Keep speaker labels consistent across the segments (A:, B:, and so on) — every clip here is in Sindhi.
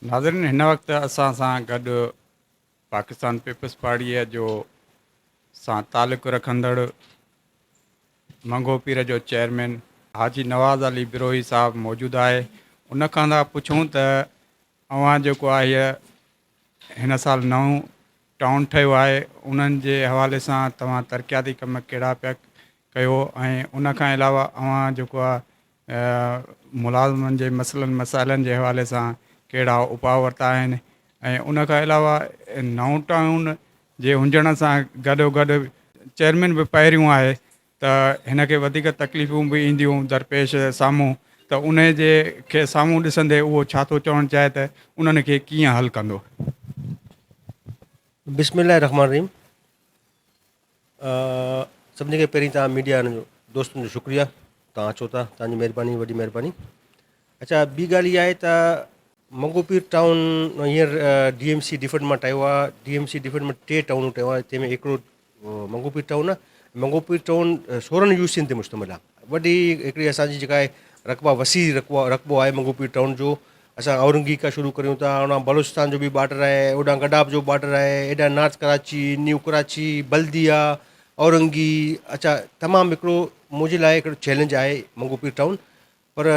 A: ناظرين هن وقت اسان سان گڏ پاڪستان پيپلز پارٽيء جو سان تعلق رکندڙ منگهو پير جو چيئرمين حاجي نواز علي بروهي صاحب موجود آهي ان کان ٿا پڇون ته اوهان جيڪو آهي هن سال نئون ٽائون ٺهيو آهي انهن جي حوالي سان توهان ترقياتي ڪم ڪهڙا پيا ڪيو ۽ ان کان علاوه اوهان جيڪو آهي ملازمن جي مسئلن مسائلن جي حوالي سان ڪهڙا اپاء ورتا آهن ۽ ان کان علاوه نئون ٽائون جي هجڻ سان گڏو گڏ چيئرمين به پهريون آهي ته هن کي وڌيڪ تڪليفون به اينديون درپيش سامهون ته ان جي کي سامهون ڏسندي اهو ڇا ٿو چوڻ چاهي ته انهن کي ڪيئن حل ڪندو.
B: بسم الله الرحمٰن الرحيم سڀني کان پهرين توهان ميڊيا جو دوستن جو شڪريه توهان اچو ٿا توهان جي مهرباني وڏي مهرباني اچھا ٻي ڳالهه اها آهي ته منگو پير ٽائون هينئر ڊي ايم سي ڊفنڊ مان ٺاهيو آهي ڊي ايم سي ڊفنڊ ۾ ٽي ٽائونون ٺهيو آهي تنهن ۾ هڪڙو منگو پير ٽائون آهي منگو پير ٽائون سورهن يو سين تي مشتمل آهي وڏي هڪڙي اسانجي جيڪا آهي رقبه وسيع رقبو رقبو آهي منگو پير ٽائون جو اسان اورنگي کان شروع ڪريون ٿا اوڏانهن بلوچستان جو به بارڊر آهي اوڏانهن گڊاپ جو بارڊر آهي هيڏانهن نارٿ ڪراچي نيو ڪراچي بلديا اورنگي اڇا تمام هڪڙو منهنجي لاء هڪڙو چئلينج آهي منگو پير ٽائون پر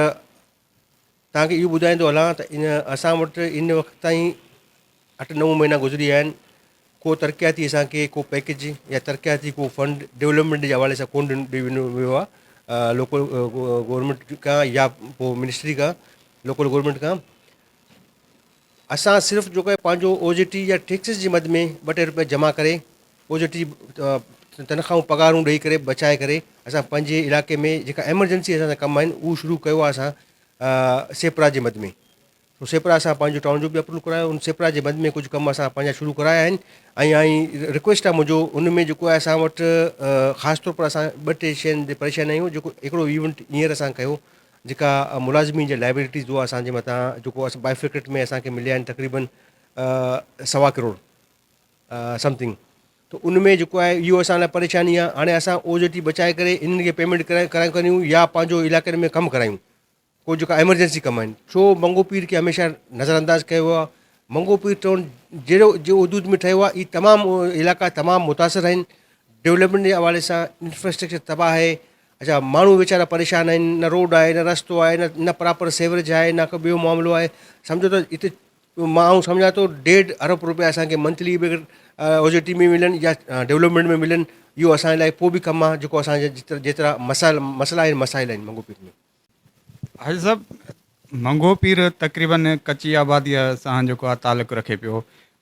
B: توهان کي اهو ٻڌائيندو هلان ته ان اسان وٽ ان وقت تائين اٺ نو مهينا گذري ويا آهن ڪو ترقياتي اسان کي ڪو پيڪيج يا ترقياتي ڪو فنڊ ڊولپمينٽ جي حوالي سان ڪون ڏنو ويو آهي لوڪل گورنمينٽ کان يا پوء منسٽري کان لوڪل گورنمينٽ کان اسان صرف جيڪو آهي پنهنجو او جي ٽي يا ٽيڪسز جي مد ۾ ٻه ٽي روپيا جمع ڪري او جي ٽي تنخواهون پگهارون ڏئي ڪري بچائي ڪري اسان پنهنجي علائقي ۾ جيڪا ايمرجنسي اسان جا ڪم آهن اهو شروع ڪيو آهي اسان سيپرا جي مد ۾ سو سيپرا اسان پنهنجو ٽائون جو به اپروول ڪرايو ان سيپرا جي مد ۾ ڪجهه ڪم اسان پنهنجا شروع ڪرايا آهن ۽ ۽ رڪويسٽ آهي منهنجو ان ۾ جيڪو آهي اسان وٽ خاص طور پر اسان ٻه ٽي شين تي پريشان آهيون جيڪو هڪڙو ايونٽ هينئر اسان ڪيو جيڪا ملازمين جي لائبلٽيز جو اسان جي مٿان جيڪو اسان بائفرڪيٽ ۾ اسان کي مليا آهن تقريبن سوا ڪروڙ سمٿنگ ته ان ۾ جيڪو آهي اهو اسان لاء پريشاني آهي هاڻي اسان او جي ٽي بچائي ڪري انهن کي پيمينٽ ڪرائي ڪرايون ڪريون يا پنهنجو علائقن ۾ ڪم ڪرايون ڪو جيڪا ايمرجنسي ڪم آهن ڇو منگو پير کي هميشه نظر انداز ڪيو ويو آهي منگو پير ٽائون جهڙو جي حدود ۾ ٺهيو آهي هي تمام علائقا تمام متاثر آهن ڊولپمينٽ جي حوالي سان انفراسٽرڪچر تباهه آهي اڇا ماڻهو ويچارا پريشان آهن نه روڊ آهي نه رستو آهي نه نه پراپر سيوريج آهي نه ڪو ٻيو معاملو آهي سمجهو ته هتي مان آئون سمجهان ٿو ڏيڍ ارب روپيا اسانکي منٿلي به اگر او جي ٽي ۾ ملن يا ڊولپمينٽ ۾ ملن اهو اسان لاء پوء به ڪم آهي جيڪو اسان جيترا مسائل مسئلا آهن مسائل آهن منگو پير ۾
A: حاجي صاحب منگهو پير تقريبن ڪچي آباديء سان جيڪو آهي تعلق رکي پيو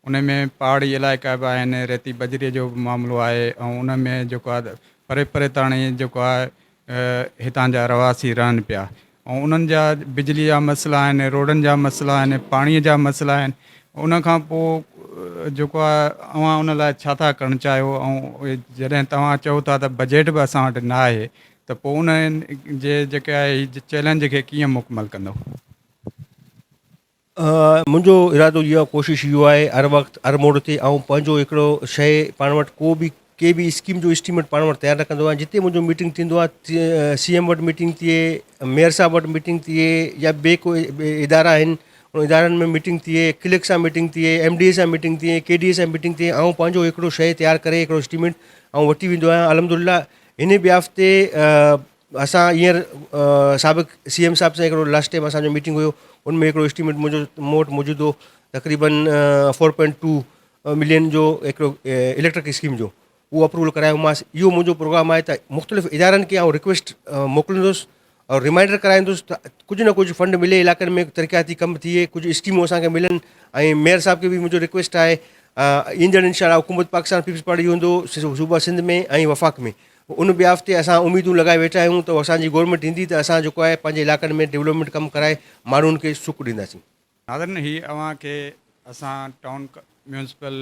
A: ان ۾ پهاڙي علائقا به آهن ريتي بجري جو به معاملو آهي ۽ ان ۾ جيڪو آهي پري پري تاڻي جيڪو آهي هتان جا رهواسي رهن پيا ۽ انهن جا بجلي جا مسئلا آهن روڊن جا مسئلا آهن پاڻي جا مسئلا آهن ان کان پوء جيڪو آهي اوهان ان لاء ڇا ٿا ڪرڻ چاهيو ۽ جڏهن توهان چئو ٿا ته بجيٽ به اسان وٽ نه آهي ته پوء انهن جي جيڪي آهي هي چئلينج کي ڪيئن مڪمل ڪندو؟
B: منهنجو ارادو اهو آهي ڪوشش اهو آهي هر وقت هر موڙ تي آئون پنهنجو هڪڙو شيء پاڻ وٽ ڪو به ڪي به اسڪيم جو اسٽيميٽ پاڻ وٽ تيار رکندو آهيان جتي منهنجو ميٽنگ ٿيندو آهي سي ايم وٽ ميٽنگ ٿئي ميئر صاحب وٽ ميٽنگ ٿئي يا ٻي ڪو ادارا آهن ان ادارن ۾ ميٽنگ ٿئي ڪلڪ سان ميٽنگ ٿئي ايم ڊي اي سان ميٽنگ ٿئي ڪي ڊي اي سان ميٽنگ ٿئي آئون پنهنجو هڪڙو شيء تيار ڪري هڪڙو اسٽيميٽ آئون وٺي ويندو آهيان الحمدلله هن بيهاف تي اسان هينئر سابق سي ايم صاحب سان هڪڙو لاسٽ ٽائيم اسان جو ميٽنگ هيو ان ۾ هڪڙو اسٽيميٽ منهنجو مون وٽ موجود هو تقريبن فور پوائنٽ ٽو ملين جو هڪڙو اليڪٽرڪ اسڪيم جو اهو اپروول ڪرايومانس اهو منهنجو پروگرام آهي ته مختلف ادارن کي آئون رڪويسٽ موڪليندس اور ريمائنڊر ڪرائيندس ته ڪجهه نه ڪجهه فنڊ ملي علائقن ۾ ترقياتي ڪم ٿئي ڪجهه اسڪيمون اسان کي ملن ۽ ميئر صاحب کي به منهنجو رڪويسٽ آهي ايندڙ انشاء الله حڪومت پاڪستان پيپلز پارٽي هوندو صوبه سنڌ ۾ ۽ وفاق ۾ ان بياف تي اسان اميدون لڳائي ويٺا آهيون ته اسان جي گورنمينٽ ايندي ته اسان جيڪو آهي پنهنجي علائقن ۾ ڊولپمينٽ ڪم ڪرائي ماڻهن کي سک ڏينداسين.
A: ناظرين هي اوهان کي اسان ٽائون ميونسپل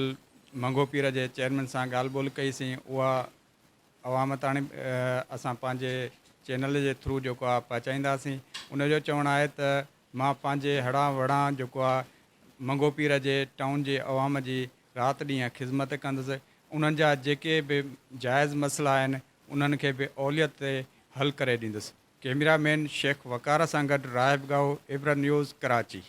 A: منگهو پير جي چيئرمين سان ڳالهه ٻولهه ڪئي سين اها عوام تاڻي اسان پنهنجي چينل جي ٿرو جيڪو آهي پهچائينداسين ان جو چوڻ آهي ته مان پنهنجي هڙان وڙان جيڪو آهي منگهو پير جي ٽائون جي عوام جي رات ڏينهن خذمت ڪندس انهن جا جيڪي به جائز مسئلا آهن انهن کي به اوليت تي حل ڪري ڏيندس ڪيميرا مين شيخ وقار سان گڏ راهب ڳاهو عبرت نيوز ڪراچي.